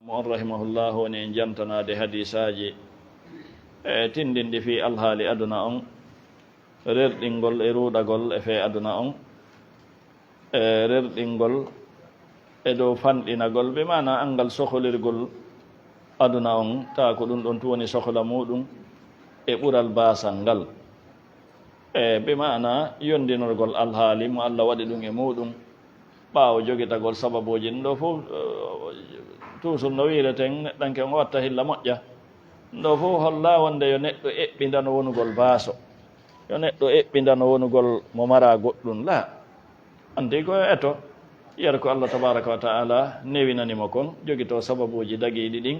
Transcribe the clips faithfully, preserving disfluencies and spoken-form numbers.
Mo on rahimahullah woni en jantanaade hadiisaaji e tinndinɗi fii alhaali aduna on, rerɗingol e ruuɗagol e fee aduna on, e rerɗingol e dow fanɗinagol, ɓe maana anngal sohlirgol aduna on, taa ko ɗum ɗon tun woni sohla muuɗum e ɓural baasal ngal. E ɓe maana yondinorgol alhaali mo Alla waɗi ɗum e muuɗum, ɓaawo jogitagol sababuuji. Ɗum ɗoo fof, eh, toujours no wiireten, neɗɗanke on watta hilla moƴƴa. Ɗum ɗoo fof hollaa wonde yo neɗɗo eɓɓindano wonugol baaso, yo neɗɗo eɓɓindano wonugol mo maraa goɗɗum. Laa. Anndi ko eto, yer ko Alla tabaaraka wa ta'aala newinani mo kon, jogitoo sababuuji dagiiɗi ɗin,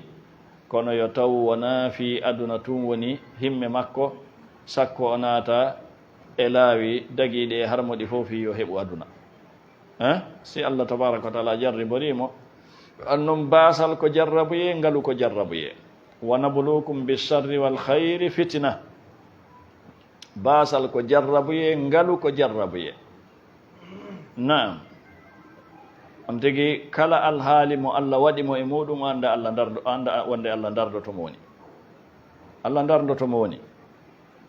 kono yo taw wonaa fii aduna tun woni himme makko, sakko o naata e laawi dagiiɗi e harmuɗi fof fii yo heɓu aduna. Eh? Si Alla tabaaraka wa ta'aala jarriborii mo, annun baasal ko jarrabuyee, ngalu ko jarrabuyee. "Wa nabluukum bi sharri wal khayri fitna." Baasal ko jarrabuyee, ngalu ko jarrabuyee. Naam. On tigi kala alhaali mo Alla waɗi mo e muuɗum, o annda Alla ndardo-, o annda wonde Alla ndardoto mo woni. Alla ndardoto mo woni.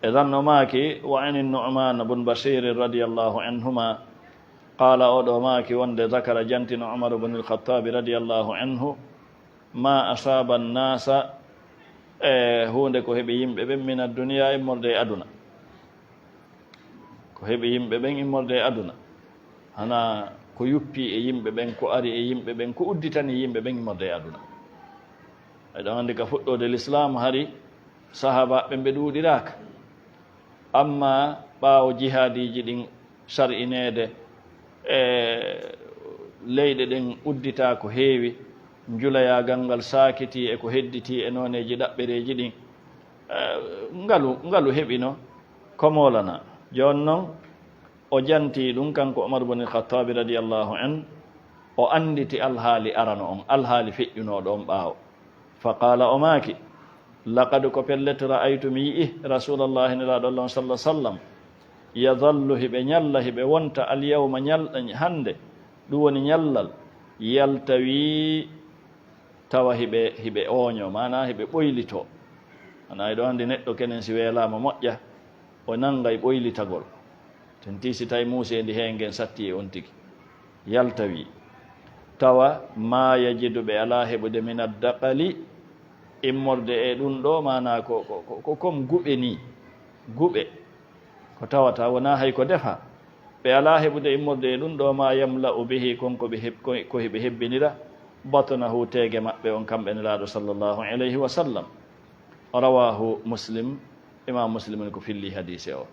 E ɗan o maaki, wa ani Nu'man bun Bashir radiyallahu anhuma, qaala, o ɗoo maaki wonde, zakara, jantino Umar bun al-Khattabi radiyallahu anhu, ma asaba an-nasa, e huunde ko heɓi yimɓe ɓen, min ad-dunya, immorde e aduna. Ko heɓi yimɓe ɓen immorde e aduna. Hana ko yuppi e yimɓe ɓen, ko ari e yimɓe ɓen, ko udditani yimɓe ɓen immorde e aduna. Eɗon anndi ka fuɗɗoode Lislaam hari sahaabaaɓe ɓen ɓe ɗuuɗiraaka. Amma ɓaawo jihaadiiji ɗin sar'ineede, e leyɗe ɗen udditaa ko heewi, njulayaagal ngal saakitii e ko hedditii e nooneeji ɗaɓɓereeji ɗin. Eh, ngalu, ngalu heɓino ko moolana. Jooni non, o jantii ɗum, kanko Umar bun al-Khattabi radiyallahu anhu, o annditi alhaali arano on, alhaali feƴƴunooɗo on ɓaawo. Fa qaala, o maaki, laqad, ko pellet, ra'aytu, mi yi'i, Rasuulallahi, Nelaaɗo Allah on, sallallahu alaihi wasallam, yadhallu, hiɓe ñalla, hiɓe wonta, al-yawma, ñal-, hannde, ɗum woni ñallal, yaltawi, tawa hiɓe, hiɓe ooñoo, maanaa hiɓe ɓoylitoo. Maanaa, eɗo anndi neɗɗo kenen si weelaama moƴƴa, o nanngay ɓoylitagol. Tentii si tawi muuseendi heengen sattii e on tigi. Yaltawi. Tawa maa yajidu, ɓe alaa heɓude, min ad-daqali, immorde e ɗum ɗoo, maanaa ko, ko, ko, ko comme guɓe nii. Guɓe. Ko tawata wonaa hay ko defaa. Ɓe alaa heɓude immorde e ɗum ɗoo, ma yamla'u bihi, kon ko ɓe heb-, ko, ko hiɓe hebbinira, batnahu, teege maɓɓe on, kamɓe Nelaaɗo sallallahu alayhi wa sallam. Rawahu Muslim, Imaam Muslim woni ko filli hadiise o.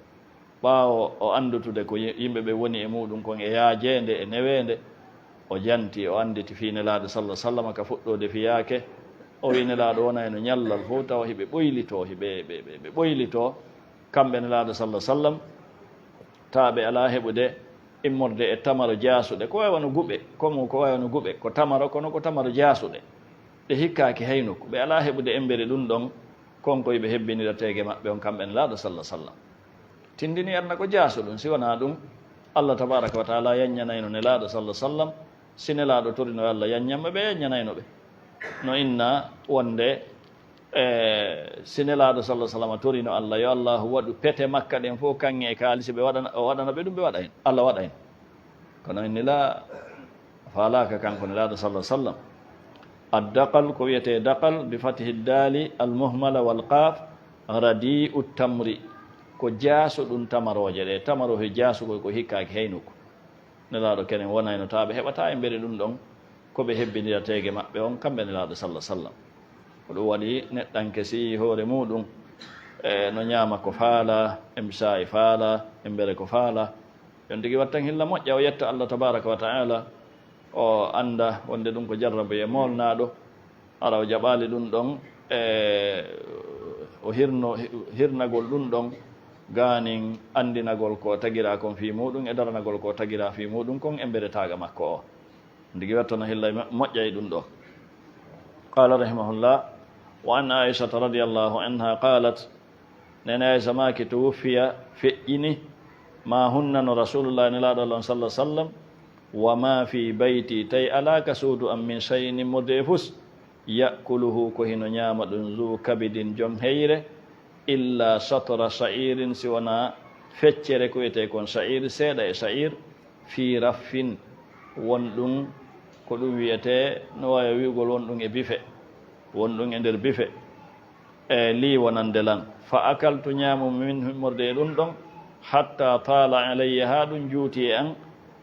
Ɓaawo o anndutude ko yi-, yimɓe ɓe woni e muuɗum kon e yaajeende e neweende, o janti, o annditi fii Nelaaɗo sallallahu alayhi wa sallam ka fuɗɗoode fiyaake. O wi'i Nelaaɗo wonayno ñallal fof tawa hiɓe ɓoylitoo, hiɓe, ɓe, ɓe, ɓe ɓoylitoo. Kamɓe Nelaaɗo sallallahu alaihi wasallam, taa ɓe alaa heɓude immorde e tamaro jaasuɗe. Ko wayi wano guɓe, ko mu-, ko wayi wano guɓe, ko tamaro, kono ko tamaro jaasuɗe. Ɗe hikkaaki hay nokku. Ɓe alaa heɓude embere ɗum ɗon, kon ko iɓe hebbinira teege maɓɓe on, kamɓe Nelaaɗo sallallahu alaihi wasallam. Tindini aduna ko jaasuɗum, si wanaa ɗum, Allah tabaraka wa taala yanñanayno Nelaaɗo sallallahu alaihi wasallam. Si Nelaaɗo torino Allah yanñamma, ɓe yanñanayno ɓe. No inna wonde, e, si Nelaaɗo sallallahu alaihi wasallam torino Allah, yo Allahu waɗu pete makka ɗen fof kaŋŋe e kaalisi, ɓe waɗana, o waɗana ɓe ɗum, ɓe waɗay, Allah waɗay. Kono inni la, faalaaka kanko Nelaaɗo sallallahu alaihi wasallam. Ad-daqal, ko wiyetee daqal, bi fathi daali al muhmala wal qaaf, radi'u tamri. Ko jaasuɗum tamarooje ɗe, tamarooje jaasugol ko hikkaaki hay nokku. Nelaaɗo kenen wonayno taa ɓe heɓataa embere ɗum ɗon, ko ɓe hebbindira teege maɓɓe on, kamɓe Nelaaɗo sallallahu alaihi wasallam. Ko ɗum waɗi neɗɗanke si hoore muuɗum, e, no ñaama ko faala, emsa e faala, embere ko faala. Yon tigi wattan hilla moƴƴa, o yetta Allah tabaraka wa taala, o annda wonde ɗum ko jarrabuye moolnaaɗo. Hara o jaɓaali ɗum ɗon, e, o hirno, hirnagol ɗum ɗon, gaanin anndinagol ko tagiraa kon fii muuɗum, e daranagol ko tagiraa fii muuɗum kon, embere taaga makko o. Ndigi wettano hilla mo-, moƴƴay ɗum ɗo. Qaala rahimahullah, wa an Aishata radiyallahu anha qalat, Nene Aisha maaki, tuwuffiya, feƴƴini, ma hunnano Rasulullah, Nelaaɗo Allah on sallallahu alaihi wasallam, wa ma fi bayti, tawi alaa ka suudu am, min shay'in, immorde e fus. Ya'kuluhu, ko hino ñaama ɗum, zu kabidin, jom heyre, illa shatra sha'irin, si wonaa feccere ko wiyetee kon sha'ir, seeɗa e sha'ir, fii raffin, won ɗum ko ɗum wiyetee, no waawi wi'ugol won ɗum e bife, won ɗum e nder bife, e lii wonande lan. Fa akaltu, ñaamumi, minhu, immorde e ɗum ɗon, hatta taala alayya, haa ɗum juuti e an,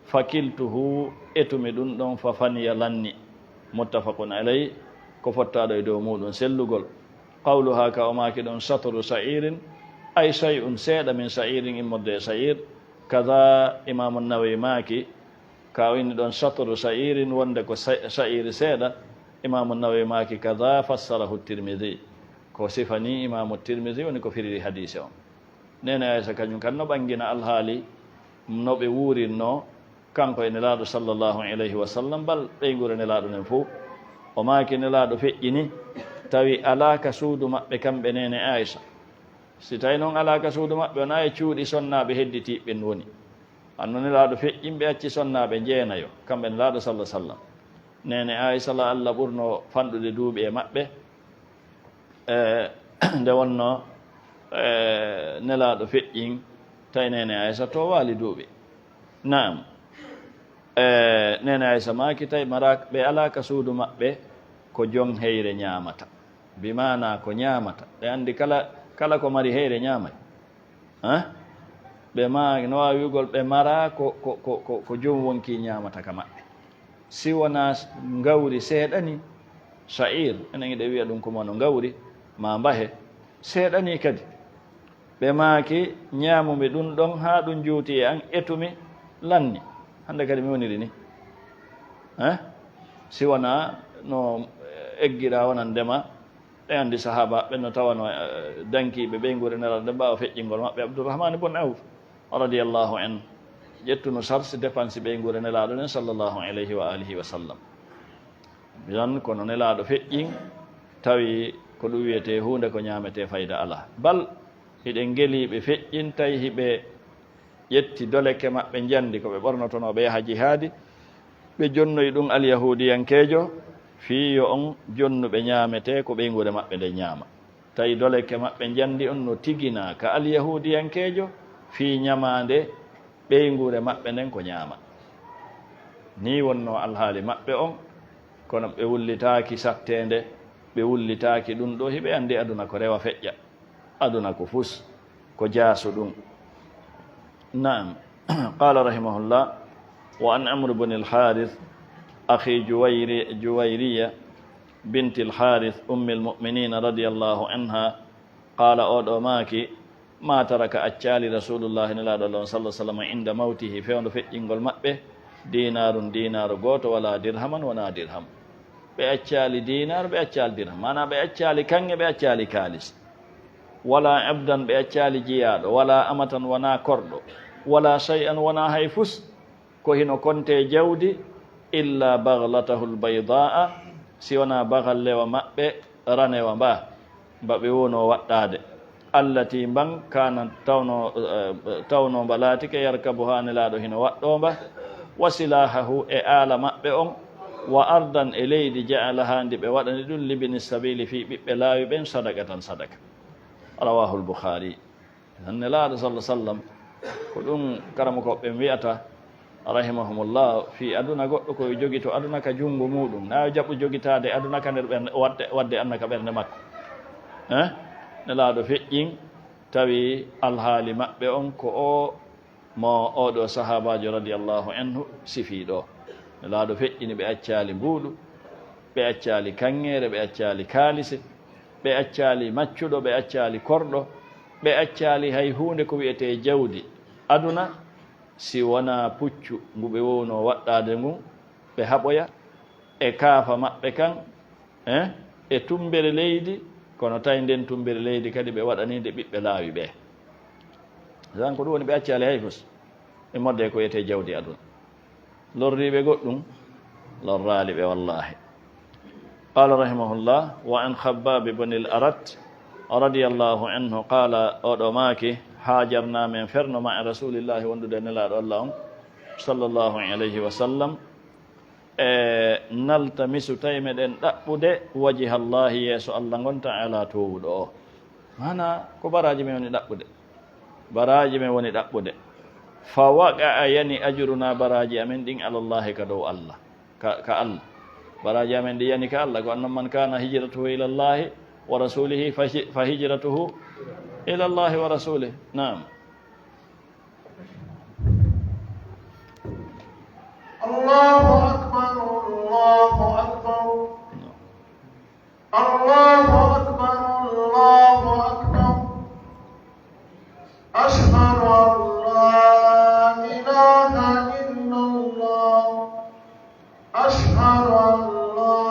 fa kiltuhu, etumi ɗum ɗon, fa faniya, lanni. Muttafaqun alayhi, ko fottaaɗo e dow muuɗum sellugol. Qawluha, ka o maaki ɗon, shatru sha'irin, ay shay'un, seeɗa, min sha'irin, immorde e sha'ir. Kaza, Imaamu Nawawi maaki, ka o inni ɗon, shatru sha'irin, wonde ko sa-, sha'iri seeɗa, Imaamu Nawawi maaki, kaza fassarahu Tirmidhi. Ko sifa nii Imaamu Tirmidhi woni ko firiri hadiise on. Neene Aysa kañum kan no ɓanngina alhaali no ɓe wuurirnoo, kanko e Nelaaɗo sallallahu alayhi wa sallam, bal ɓeynguure Nelaaɗo nden fow. O maaki, Nelaaɗo feƴƴini, tawi alaa ka suudu maɓɓe kamɓe Neene Aysa. Si tawi non alaa ka suudu maɓɓe, wonaa e cuuɗi sonnaaɓe hedditiiɓe ɓen woni. Anno Nelaaɗo feƴƴin, ɓe acci sonnaaɓe jeenayo, kamɓe Nelaaɗo sallallahu alayhi wa sallam. Neene Aysa la Allah ɓurno fanɗude duuɓi e maɓɓe. E, nde wonnoo, e, Nelaaɗo feƴƴin, tawi Neene Aysa toowaali duuɓi. Naam. E, Neene Aysa maaki, tawi mara-, ɓe alaa ka suudu maɓɓe ko jom heyre ñaamata. Bi maanaa ko ñaamata. Ɓe anndi kala, kala ko mari heyre ñaamay. Hã? Ɓe ma-, no waawi wi'ugol ɓe maraa ko, ko, ko, ko, ko jom wonkii ñaamata ka maɓɓe. Si wonaa ngawri seeɗa nii, sha'ir, enen hiɗen wi'a ɗum ko wano ngawri, maa mbahe, seeɗa nii kadi. Ɓe maaki, ñaamumi ɗum ɗon haa ɗum juuti e an, etumi, lanni. Hannde kadi mi woniri nii. Hã? Si wonaa no eggira wonande ma, ɓe anndi sahaabaaɓe ɓen no tawanoo, eh, dankiiɓe ɓeynguure Nelaaɗo nden ɓaawo feƴƴingol maɓɓe. Abdurrahmaan ibn Awf, radiyallahu anhu, ƴettuno sarsi dépense ɓeynguure Nelaaɗo nden, sallallahu alayhi wa alihi wa sallam. Mbiyan kono Nelaaɗo feƴƴin, tawi ko ɗum wiyetee huunde ko ñaametee, fayda alaa. Bal hiɗen ngelii ɓe feƴƴin, tawi hiɓe ƴetti doleke maɓɓe njanndi ko ɓe ɓornotonoo ɓe yaha jihaadi, ɓe jonnoyi ɗum alyahuudiyankeejo, fii yo on jonnuɓe ñaametee ko ɓeynguure maɓɓe nden ñaama. Tawi doleke maɓɓe njanndi on no tiginaa ka alyahuudiyankeejo fii ñamaande ɓeynguure maɓɓe nden ko ñaama. Nii wonnoo alhaali maɓɓe on, kono ɓe wullitaaki satteende, ɓe wullitaaki ɗum ɗoo, hiɓe anndi aduna ko rewa feƴƴa. Aduna ko fus, ko jaasu ɗum. Naam. Qaala rahimahullah, wa an Amr ibn al-Harith, akhi Juwayri-, Juwayriya binti al-Harith, ummi al-mu'minina radiyallahu anha, qaala, oo ɗoo maaki, ma taraka, accaali Rasulullahi, Nelaaɗo Allah on, sallallahu alaihi wasallam, inda mawtihi, fewndo feƴƴingol maɓɓe, dinaarun, dinaaru gooto, wala dirhaman, wonaa dirham. Ɓe accaali dinaar, ɓe accaali dirham. Maanaa ɓe accaali kaŋŋe, ɓe accaali kaalis. Wala abdan, ɓe accaali jiyaaɗo. Wala amatan, wonaa korɗo. Wala shay'an, wonaa hay fus. Ko hino kontee jawdi, illa baghlatahu albaydaa, si wonaa bagallewa maɓɓe, ranewa mba, mba ɓe wonoo waɗɗaade. Allati, mban, kaana, tawno, eh, tawno mba laatike, yarkabuhaa, Nelaaɗo hino waɗɗoo mba, wa silaahahu, e aala maɓɓe on, wa ardan, e leydi, ja'alahaa, ndi ɓe waɗani ɗum, libni sabiili, fii ɓiɓɓe laawi ɓen, sadaqatan, sadaka. Rawahul Bukhari. Tan Nelaaɗo, sallallahu alaihi wasallam, ko ɗum karamokooɓe ɓen wi'ata, rahimahumullah, fii aduna, goɗɗo ko yo jogito aduna ka junngo muuɗum, na yo jaɓu jogitaade aduna ka nder ɓernde, waɗde, waɗde aduna ka ɓernde makko. Eh? Nelaaɗo feƴƴin, tawi alhaali maɓɓe on ko o mo oo ɗoo sahaabaajo radiyallahu anhu sifii ɗoo. Nelaaɗo feƴƴini, ɓe accaali mbuuɗu, ɓe accaali kaŋŋeere, ɓe accaali kaalise, ɓe accaali maccuɗo, ɓe accaali korɗo, ɓe accaali hay huunde ko wi'etee jawdi aduna, si wonaa puccu ngu ɓe wownoo waɗɗaade ngun, ɓe haɓoya e kaafa maɓɓe kan, eh, e tummbere leydi, kono tawi nden tummbere leydi kadi ɓe waɗanii nde ɓiɓɓe laawi ɓee. Tan ko ɗum woni ɓe accaali hay fus. Immorde ko wiyetee jawdi aduna. Lorriiɓe goɗɗum, lorraali ɓe wallaahi. Qaala rahimahullah, wa an Khabbab ibn al-Arat radiyallahu anhu qaala, oo ɗoo maaki, haajarnaa, men ferno, ma'a Rasulillahi, wondude e Nelaaɗo Allah on, sallallahu alayhi wa sallam, E naltamisu, tawi meɗen ɗaɓɓude, wajiha Allahi, yeeso Allah ngon, ta'ala, toowuɗo o. Mana ko baraaji men woni ɗaɓɓude. Baraaji men woni ɗaɓɓude. Fa waqa a yani ajuruna, baraaji amen ɗin, ala Allahi, ka dow Allah. Ka, ka Allah. Baraaji amen ɗi yani ka Allah. Ko annon, man kana hijratuhu ila Allahi wa rasulihi fa hi-, fa hijratuhu ila Allahi wa rasulihi. Naam. الله أكبر، الله أكبر، الله أكبر، الله أكبر. أشهد أن لا إله إلا الله. أشهد أن لا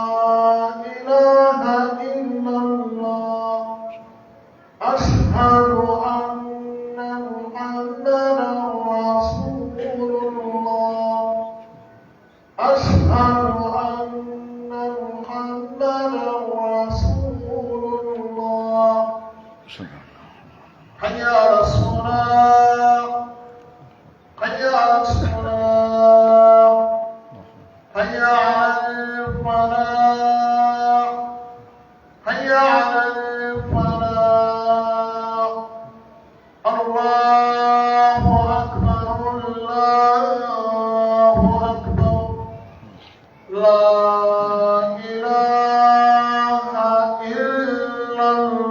إله إلا الله. أشهد أن محمدا رسول الله. أشهد أن محمدا رسول الله. حي على الصلاة. حي على الصلاة. حي على الفلاح. حي على الفلاح. الله أكبر، الله أكبر. لا إله إلا الله.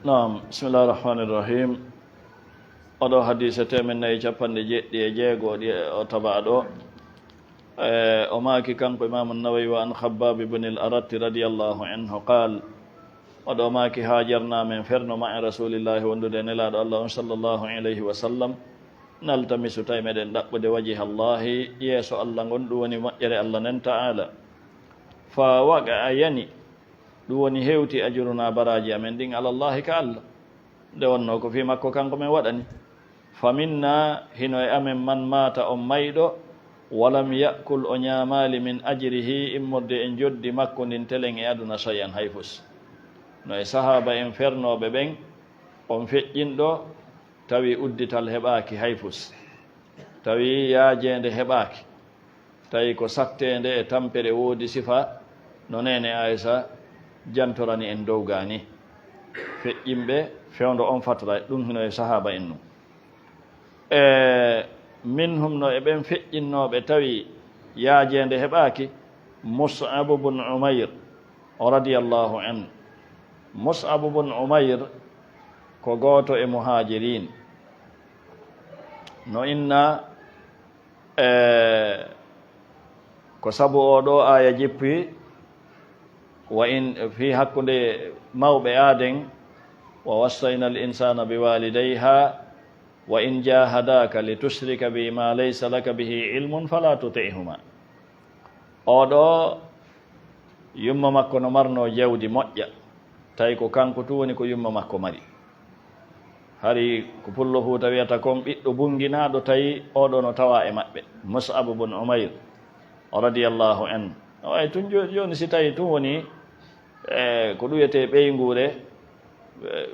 Naam, bismillahir rahmanir rahim. Oɗo hadiise teemen nayi e capanɗe jeeɗiɗi e jeego ɗi o tabaa ɗo. E, o maaki kanko Imaamu Nawawi, wa an Khabbab ibn al-Aratti radiyallahu anhu qaal, oɗo maaki, haajarnaa men ferno ma'a Rasulillahi, wondude e Nelaaɗo Allah on sallallahu alayhi wa sallam, naltamisu, tawi meɗen ɗaɓɓude, wajiha Allahi, yeeso Allah ngon, ɗum woni moƴƴere Allah nden ta'ala. Fa waqa a yani, ɗum woni hewti, ajuruna, baraaji amen ɗin, ala Allahi, ka Allah. Nde wonnoo ko fii makko kanko men waɗani. Fa minna, hino e amen, man maata, on mayɗo, walam ya'kul, o ñaamaali, min ajrihi, immorde e njoddi makko ndin telen e aduna, shay'an, hay fus. No e sahaaba en fernooɓe ɓen, on feƴƴinɗo, tawi uddital heɓaaki hay fus, tawi yaajeende heɓaaki, tawi ko satteende e tampere woodi sifa no neene Aysa jantorani en dow gaa ni. Feƴƴinɓe fewndo on fatra, ɗum hino e sahaaba en nun. E minhum, no e ɓen feƴƴinnooɓe tawi yaajeende heɓaaki, Mus'ab bun Umayr radiyallahu anhu. Mus'ab bun Umayr ko gooto e muhaajiriin. No inna, e, ko sabu oo ɗoo aaya jippi, wa in, fii hakkunde mawɓe aaden, wa wassayna al insana bi walidayha, wa in jahadaka li tushrika bi ma laysa laka bihi ilmun fala tuti'huma. Oo ɗoo yumma makko no marnoo jawdi moƴƴa, tawi ko kanko tun woni ko yumma makko mari. Hari ko pullo Fuuta wiyata kon, ɓiɗɗo bunginaaɗo, tawi oo ɗoo no tawaa e maɓɓe, Mus'ab bun Umayr radiyallahu anhu. No wayi tun jo-, jooni, si tawi tun woni, e, ko ɗum wiyetee ɓeynguure, e,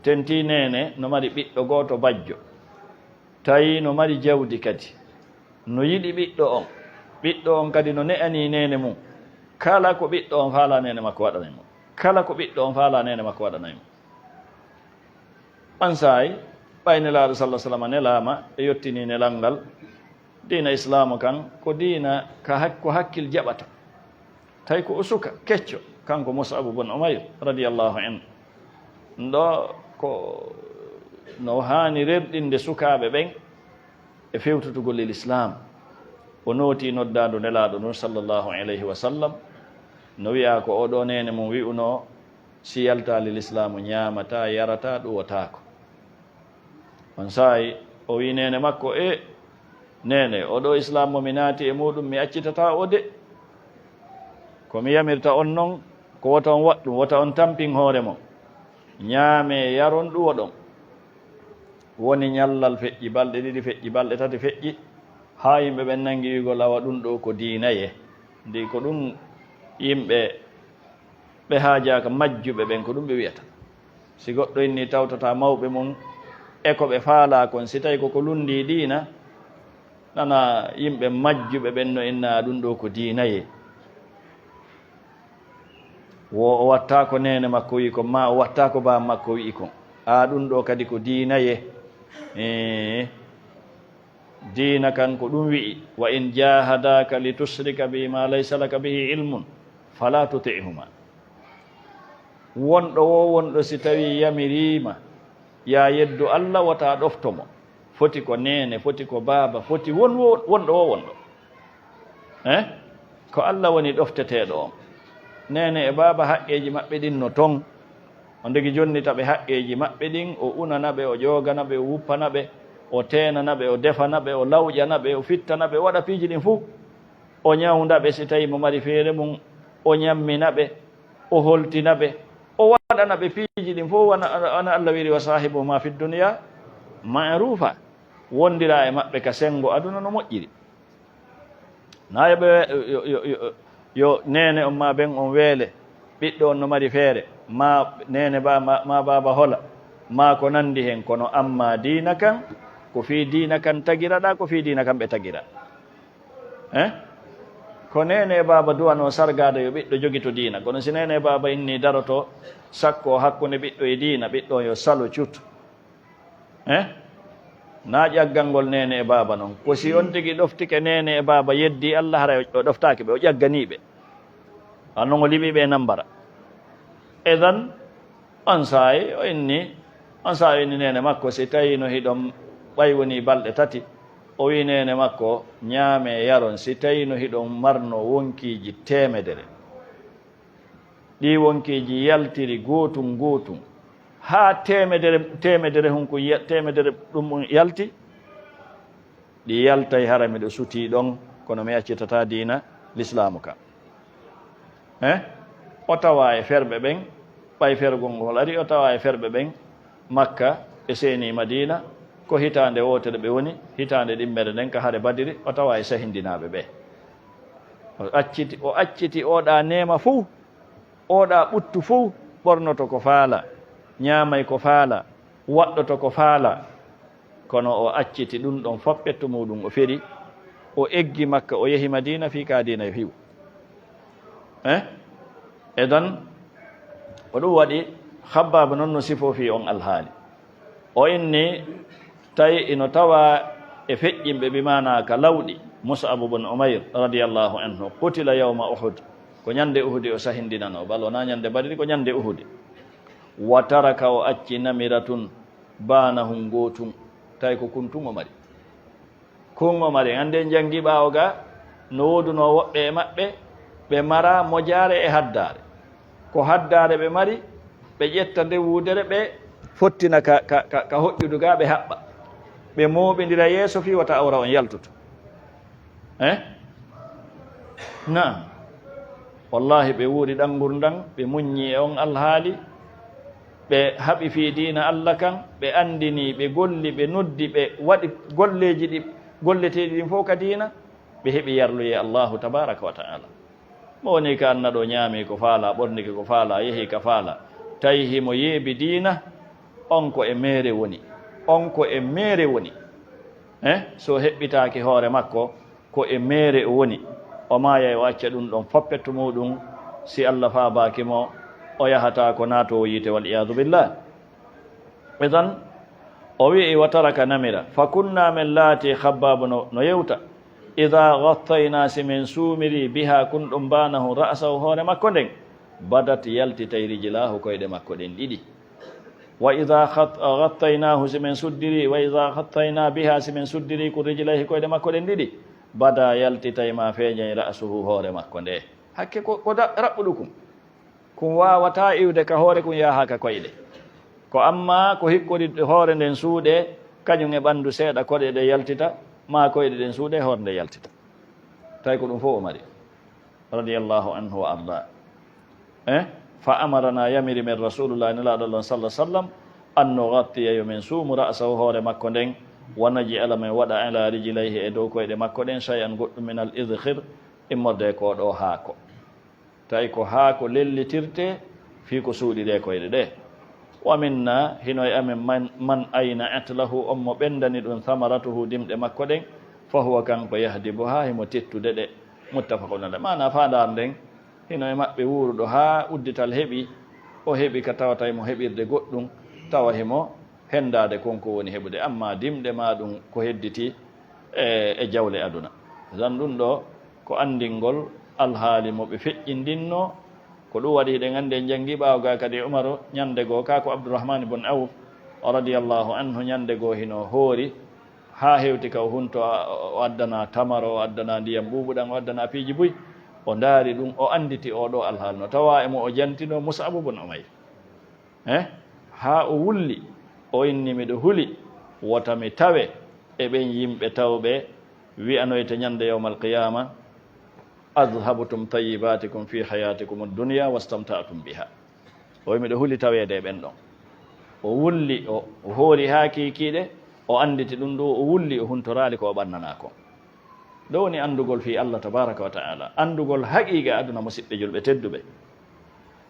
tentii neene, no mari ɓiɗɗo gooto bajjo, tawi no mari jawdi kadi, no yiɗi ɓiɗɗo on, ɓiɗɗo on kadi no ne'anii neene mum, kala ko ɓiɗɗo on faalaa neene makko waɗanay mo, kala ko ɓiɗɗo on faalaa neene makko waɗanay mo. Onsay, ɓay Nelaaɗo sallallahu alaihi wasallam nelaama, e yottinii nelal ngal, diina Islaamu kan ko diina ka hak-, ko hakkil jaɓata. Tawi ko o suka kecco, kanko Mus'ab bun Umayr radiyallahu anhu. Ɗoo ko no haani rerɗinde sukaaɓe ɓen e fewtutugol e Lislaam. O nootii noddaandu Nelaaɗo ndun sallallahu alayhi wa sallam, no wi'aa ko oo ɗoo neene mum wi'unoo, si yaltaali Lislaamu, ñaamataa, yarataa, ɗuwotaako. Onsay o wi'i neene makko, e neene, oo ɗoo Islaam mo mi naati e muuɗum, mi accitataa o de. Ko mi yamirta on non, ko wota on waɗ ɗum, wota on tampin hoore mon. Ñaamee, yaron, ɗuwoɗon. Woni ñallal feƴƴi, balɗe ɗiɗi feƴƴi, balɗe tati feƴƴi, haa yimɓe ɓen nangi wi'ugol, awa ɗum ɗoo ko diinaye. Ndi ko ɗum yimɓe ɓe haajaaka majjuɓe ɓen, ko ɗum ɓe wi'ata. Si goɗɗo inni tawtata mawɓe mum e ko ɓe faalaa kon, si tawi ko ko lunndii diina, nana yimɓe majjuɓe ɓen no inna ɗum ɗo ko diinayee. Wo o wattaako neene makko wi'i kon, maa o wattaako baaba makko wi'i kon. A ɗum ɗo kadi ko diinayee. Ee. Diina kan ko ɗum wi'i, "Wa in jahadaka li tushrika bi ma laysa laka bihi ilmun, fala tuti'huma." Wonɗo wo wonɗo si tawi yamiriima, ya yeddu Allah, wota ɗofto mo. Foti ko neene, foti ko baaba, foti won wo, wonɗo wo wonɗo. Eh? Ko Allah woni ɗofteteeɗo on. Neene e baaba haqqeeji maɓɓe ɗin no ton. O ndegi jonnita ɓe haqqeeji maɓɓe ɗin, o unana ɓe, o ƴoogana ɓe, o wuppana ɓe, o teenana ɓe, o defana ɓe, o lawƴana ɓe, o fittana ɓe, o waɗa piiji ɗin fuu. O ñawnda ɓe si tawi mo mari feere mum, o ñammina ɓe, o holtina ɓe, o waɗana ɓe piiji ɗin fof, wona, wona Allah wiiri, "Wa saahibuhuma fi dunya ma'rufa." Wondira e maɓɓe ka senngo aduna no moƴƴiri. Na yo ɓe, yo, yo, yo, yo neene on maa ben on weele, ɓiɗɗo on no mari feere, maa neene ba, ma, ma baaba hola, maa ko nanndi hen, kono amma diina kan, ko fii diina kan tagiraɗaa, ko fii diina kan ɓe tagira. Eh? Ko neene e baaba duwanoo sargaade yo ɓiɗɗo jogito diina, kono si neene e baaba inni daroto sakko hakkunde ɓiɗɗo e diina, ɓiɗɗo on yo salo cut. Eh? Na ƴaggal ngol neene e baaba non. Ko si on tigi ɗoftike neene e baaba, yeddi Allah, haray o ɗoftaaki ɓe, o ƴagganii ɓe. An non o liɓi ɓe e nambara. Idan, on saa'i o inni, on saa'i o inni neene makko, si tawiino hiɗon, ɓay wonii balɗe tati, o wi'i neene makko, "Ñaamee, yaron, si tawiino hiɗon marnoo wonkiiji teemedere." Ɗii wonkiiji yaltiri gootun gootun, haa teemedere, teemedere hun ko ya-, teemedere ɗum yalti. Ɗi yaltay hara miɗo sutii ɗon, kono mi accitataa diina Lislaamu ka. Eh? O tawa e ferɓe ɓen, ɓay fergol ngol ari, o tawa e ferɓe ɓen Makka, ɓe seenii Madiina, ko hitaande wootere ɓe woni, hitaande ɗimmere nden ka hare Badiri, o tawa e sahindinaaɓe ɓe. O acciti, o acciti oɗa neema fow, oɗa ɓuttu fow, ɓornoto ko faala, ñaamay ko faala, waɗɗoto ko faala. Kono o acciti ɗum ɗon fof, ɓettu muuɗum o feri, o eggi Makka, o yehi Madiina, fii ka diina yo hiw. Eh? Edan, ko ɗum waɗi Khabbab non no sifoo fii on alhaali. O inni, tawi ino tawa e feƴƴinɓe, bi maana ka lawɗi, Mus'ab bun Umayr radiyallahu anhu, qutila yawma Uhud. Ko ñande Uhudi o sahindinanoo, bal wonaa ñande Badri, ko ñande Uhudi. Wa taraka, o acci namiratun, baanahun gootun, tawi ko kun tun o mari. Kun o mari. Anndi en janngi ɓaawo ga, no woodunoo woɓɓe e maɓɓe, ɓe mara mojaare e haddaare. Ko haddaare ɓe mari, ɓe ƴetta nde wuudere, ɓe fottina ka, ka, ka, ka hoƴƴudu ga, ɓe haɓɓa. Ɓe mooɓindira yeeso fii wata awra on yaltoto. Eh? Naam. Wallahi, ɓe wuuri ɗan ngurndan, ɓe muññi e on alhaali, ɓe haɓi fii diina Allah kan, ɓe anndini, ɓe golli, ɓe noddi, ɓe waɗi golleeji ɗi golleteeɗi ɗin fof ka diina, ɓe heɓi yarluyee Allahu tabaaraka wa ta'ala. Mo woni ka anna ɗo, ñaami ko faala, ɓornike ko faala, yehi ka faala, tawi himo yeebi diina, on ko e meere woni, on ko e meere woni. Eh? So heɓɓitaaki hoore makko, ko e meere o woni, o maayay, o acca ɗum ɗon fof pettu muuɗum, si Allah faabaaki mo, o yahataa ko naatoowo yiite, wal iyaadu billah. Idan, o wi'i, wa taraka namira, fa kunna, men laati, Khabbaabu no, no yewta, idaa ghattaynaa, si men suumiri, bihaa, kun ɗum baanahun, ra'sahu, hoore makko nden, badat, yaltitay, rijlaahu, koyɗe makko ɗen ɗiɗi. Wa idaa ghat-, ghattaynaahu, si men suddiri, wa idaa ghattaynaa bihaa, si men suddiri, kun, rijlayhi, koyɗe makko ɗen ɗiɗi, badaa, yaltitay, maa feeñay, ra'suhu, hoore makko nde. Hakke ko, ko da-, raɓɓuɗo kun. Kun waawataa iwde ka hoore, kun yaha ka koyɗe. Ko amma ko hikkori hoore nden suuɗe, kañum e ɓandu seeɗa, koɗe ɗe yaltita, maa koyɗe ɗen suuɗe, hoore nde yaltita. Tawi ko ɗum fof o mari. Radiyallahu anhu wa arda. Eh? Fa amarana, yamiri men Rasulullah, Nelaaɗo Allah, sallallahu alaihi wasallam, an nugattiya, yo men suumu, ra'sahu, hoore makko nden, wa naj'ala, men waɗa, ala rijlayhi, e dow koyɗe makko ɗen, shay'an, goɗɗum, min al idkhir, immorde ko ɗo haako. Tawi ko haako lellitirte fii ko suuɗi ɗe koyɗe ɗe. Wa minna, hino e amen, man, man ayna at lahu, on mo ɓendani ɗum, samaratuhu, dimɗe makko ɗen, fa huwa, kanko, yahdibuha, himo tettude ɗe. Muttafaqun alayh. Maana faandaare nden, hino e maɓɓe wuuruɗo haa uddital heɓi, o heɓi ka tawata himo heɓirde goɗɗum, tawa himo hendaade kon ko woni heɓude, amma dimɗe maa ɗum ko hedditi e, e jawle aduna. Zan ɗum ɗo ko anndingol alhaali mo ɓe feƴƴindinnoo. Ko ɗum waɗi hiɗen anndi en janngi ɓaawo ga kadi Umaru ñannde goo, kaa ko Abdurrahman ibn Awf radiyallahu anhu ñannde goo hino hoori haa hewti ka o hunto, a-, o addana tamaro, o addana ndiyam ɓuuɓuɗam, o addana piiji buy. O ndaari ɗum, o annditi oo ɗoo alhaali no tawa e mo o jantinoo Mus'ab ibn Umayr. Eh? Haa o wulli, o inni, "Miɗo huli, wota mi tawe e ɓen yimɓe tawɓe wi'anoyte ñande yawmal qiyaama, 'Adhabtum tayyibatikum fi hayatikum ad-dunya wastamta'tum biha.'" O wi'i, "Miɗo huli taweede e ɓen ɗon." O wulli, o, o hoori haa kiikiiɗe, o annditi ɗum ɗo, o wulli, o huntoraali ko o ɓannanaa kon. Ɗo woni anndugol fii Allah tabaraka wa ta'ala, anndugol haqiiqa aduna, musiɓɓe julɓe tedduɓe.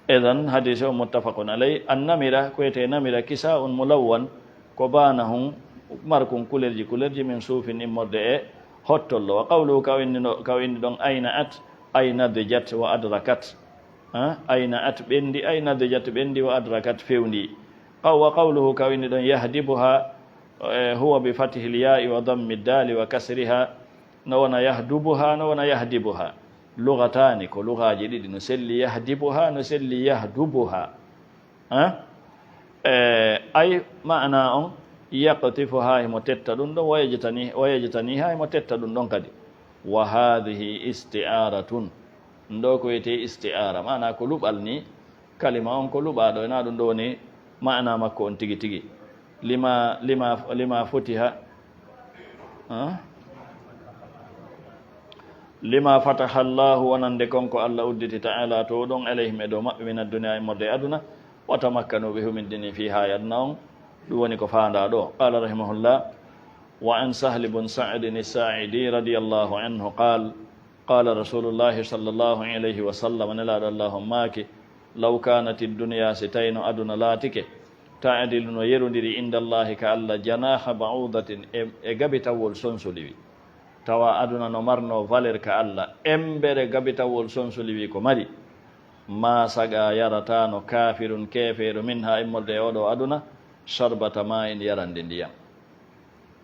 Idan, hadiisi on muttafaqun alay. An namira, ko wiyetee namira, kisaa'un mulawwan, ko baanahun markun kulerji kulerji, min suufin, immorde e hottollo. Wa qawluhu, ka o inni ɗo, ka o inni ɗon, ayna at, ay nadijat wa adrakat. Ha? Ayna at ɓendi, ay nadijat ɓendi, wa adrakat fewndi. Qaw-, wa qawluhu, ka o inni ɗon, yahdibuha, eh, huwa bi fathil yaa'i wa dammi daali wa kasriha. No wona yahdubuha, no wona yahdibuha. Lugataani, ko lugaaji ɗiɗi, no selli yahdibuha, no selli yahdubuha. Ha? Eh, ay maana on, yaqtifuha, himo tetta ɗum ɗon, wa yajtani-, wa yajtaniha, himo tetta ɗum ɗon kadi. Wa hadhihi isti'aratun. Ɗum ɗo ko wiyetee isti'ara, maana ko luɓal ni, kalima on ko luɓaaɗo, ena ɗum ɗo woni maana makko on tigi tigi. Lima, lima, lima futiha, ha? Lima fataha Allahu, wonande kon ko Allah udditi, ta'ala, to ɗon, alayhim, e dow maɓɓe, min ad-dunya, immorde e aduna, wa tamakkanu, ɓe humindini, fiha, e aduna on, ɗum woni ko faandaa ɗo. Qala rahimahullah, wa an Sahl bun Sa'd as-Sa'idi radiyallahu anhu qal, qala Rasulullahi sallallahu alayhi wa sallam, Nelaaɗo Allahu on maaki, law kanati dunya, si tawino aduna laatike, ta'dilu, no yerondiri, inda Allahi, ka Allah, janaha ba'udatin, e, e gabitawol sonsoliwi. Tawa aduna no marno valeur ka Allah, embere gabitawol sonsoliwi ko mari, ma saga, yarataano, kafirun, keefeero, minha, immorde e oɗo aduna, sharbata ma'in, yarande ndiyam.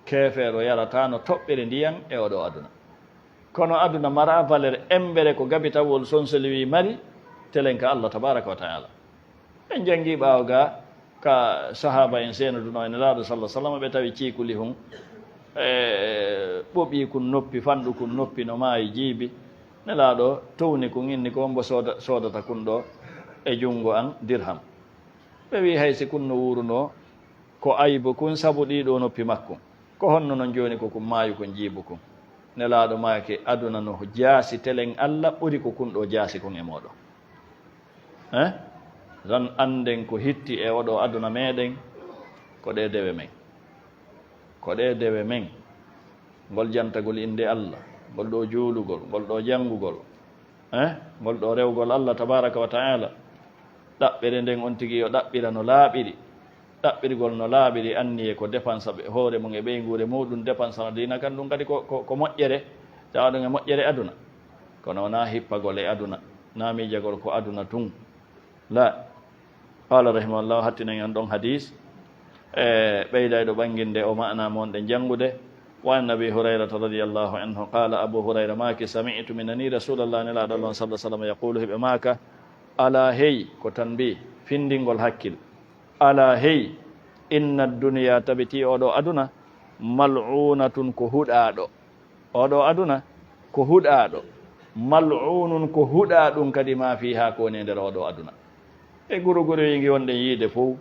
Keefeero yarataano toɓɓere ndiyam e oɗo aduna. Kono aduna mara valeur embere ko gabitawol sonsoliwi mari, telen ka Allah tabaraka wa ta'ala. En janngi ɓaawo ga ka sahaaba en seenuduno e Nelaaɗo sallallahu alaihi wasallam, ɓe tawi ciikuli hun, e, ɓoɓi kun noppi, fanɗu kun noppi, no maayi jiibi. Nelaaɗo towni kun, inni ko, "Hombo sooda-, soodata kun ɗo e junngo an dirham?" Ɓe wi, "Hay si kun no wuuruno ko aybu kun sabu ɗii ɗoo noppi makkun. Ko honno non jooni ko kun maayu kun jiibu kun?" Nelaaɗo maaki, "Aduna no jaasi telen Allah ɓuri ko kun ɗo jaasi kun e mooɗon." Eh? Tan annden ko hitti e oɗo aduna meɗen, ko ɗe dewe men. Ko ɗe dewe men. Ngol jantagol innde Allah, ngol ɗo juulugol, ngol ɗo janngugol, eh? Ngol ɗo rewgol Allah tabaraka wa ta'ala. Ɗaɓɓere nden on tigi yo ɗaɓɓira no laaɓiri. Ɗaɓɓirgol no laaɓiri, anniye ko defansa ɓe-, hoore mum e ɓeynguure muɗum, defansana diina kan, ɗum kadi ko, ko, ko moƴƴere, tawa ɗum e moƴƴere aduna. Kono wonaa hippagol e aduna, naa miijagol ko aduna tun. La. Qala rahimahullah, hattinen on ɗon hadis, e ɓeydayɗo ɓanginde o maana mon ɗen janngude. Wa an Abi Hurayrata radiyallahu anhu qala, Abu Hurayra maaki, sami'tu, mi nani Rasulallah, Nelaaɗo Allah on sallallahu alaihi wasallam, yaqulu, hiɓe maaka, ala hey, ko tanbi, findingol hakkil. Ala hey, inna dunya, tabiti oɗo aduna, mal'unatun, ko huɗaaɗo. Oɗo aduna ko huɗaaɗo, mal'unun, ko huɗaa ɗum kadi ma fiha, ko woni e nder oɗo aduna. E guruguru yi ngi wonɗen yiide fow,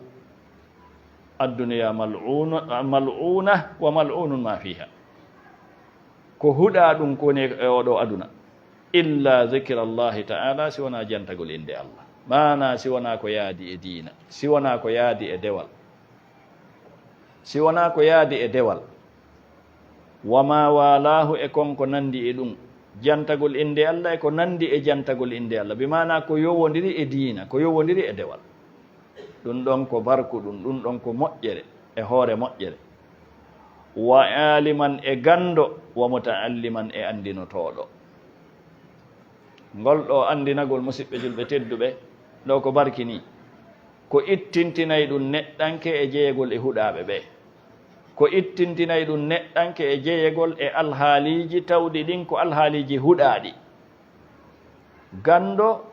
addunya mal'una, mal'una wa mal'unun ma fiha. Ko huɗaa ɗum ko woni e oɗo aduna. Illa zikra Allahi ta'ala, si wonaa jantagol innde Allah. Maana si wonaa ko yaadi e diina, si wonaa ko yaadi e dewal. Si wonaa ko yaadi e dewal. Wa ma walaahu, e kon ko nanndi e ɗum. Jantagol innde Allah e ko nanndi e jantagol innde Allah, bi maanaa ko yowondiri e diina, ko yowondiri e dewal. Ɗum ɗon ko barku, ɗum, ɗum ɗon ko moƴƴere, e hoore moƴƴere. Wa aaliman, e ganndo, wa muta'alliman, e anndinotooɗo. Ngol ɗoo anndinagol, musiɓɓe julɓe tedduɓe, ɗo ko barki nii. Ko ittintinay ɗum neɗɗanke e jeyegol e huɗaaɓe ɓee. Ko ittintinay ɗum neɗɗanke e jeyegol e alhaaliiji tawɗi ɗin ko alhaaliiji huɗaaɗi. Ganndo,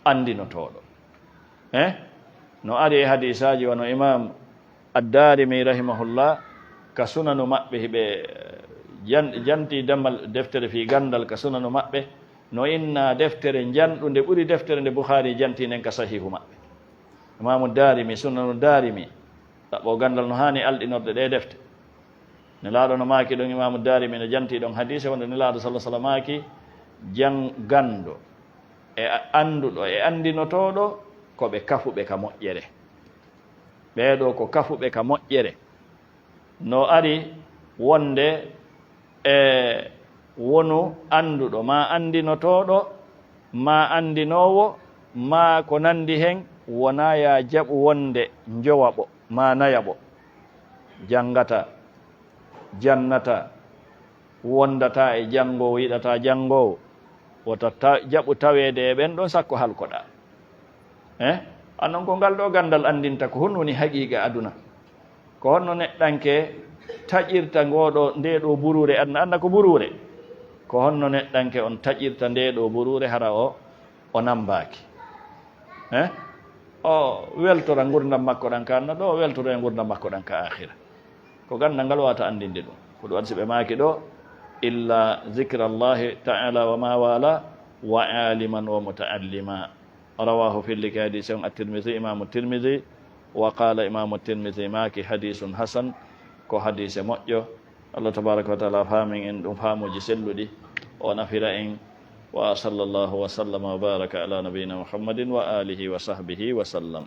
anndinotooɗo. Eh? No ari e hadiisaaji, wano Imaam Ad-Daarimi rahimahullah, ka Sunanu maɓɓe, hiɓe jan-, janti dammal deftere fii ganndal ka Sunanu maɓɓe, no inna deftere njanɗunde ɓuri deftere nde Bukhaari janti nden ka Sahiihu maɓɓe. Imaamu Daarimi, Sunanu Daarimi, ɗaɓɓo ganndal no haani alɗinorde ɗee defte. Nelaaɗo no maaki ɗon, Imaamu Daarimi no janti ɗon hadiise wonde Nelaaɗo sallallaahu alayhi wa sallam maaki, jan-, ganndo e a-, annduɗo e anndinotooɗo ko ɓe kafuɓe ka moƴƴere. Ɓee ɗoo ko kafuɓe ka moƴƴere. No ari wonde e wonu annduɗo maa anndinotooɗo maa anndinoowo maa ko nanndi hen, wonaa yaa jaɓu wonde njowaɓo maa nayaɓo, janngataa, jannataa, wondataa e janngoowo, yiɗataa janngoowo, wota ta-, jaɓu taweede e ɓen ɗon sakko halkoɗaa. Eh? Anon ko ngal ɗoo ganndal anndinta ko honɗum woni haqiiqa aduna. Ko honno neɗɗanke taƴirta ngoo ɗoo, ndee ɗoo buruure aduna, annda ko buruure. Ko honno neɗɗanke on taƴirta ndee ɗoo buruure hara o, o nambaaki. Eh? O weltora ngurdam makko ɗan ka aduna ɗoo, o weltora e ngurdam makko ɗan ka aakhira. Ko ganndal ngal wawata anndinde ɗum. Ko ɗum waɗi si ɓe maaki ɗoo, illa zikrallahi ta'ala wa ma wala, wa aliman wa muta'allima. Rawahu, fillike hadiise on, At-Tirmidhi, Imaamu Tirmidhi, wa qala Imaamu Tirmidhi maaki, hadisun hasan, ko hadiise moƴƴo. Allah tabaraka wa taala faamin en ɗum faamuuji selluɗi, o nafira en. Wa sallallahu wa sallama wa baraka ala nabiyyina Muhammadin wa alihi wa sahbihi wa sallam.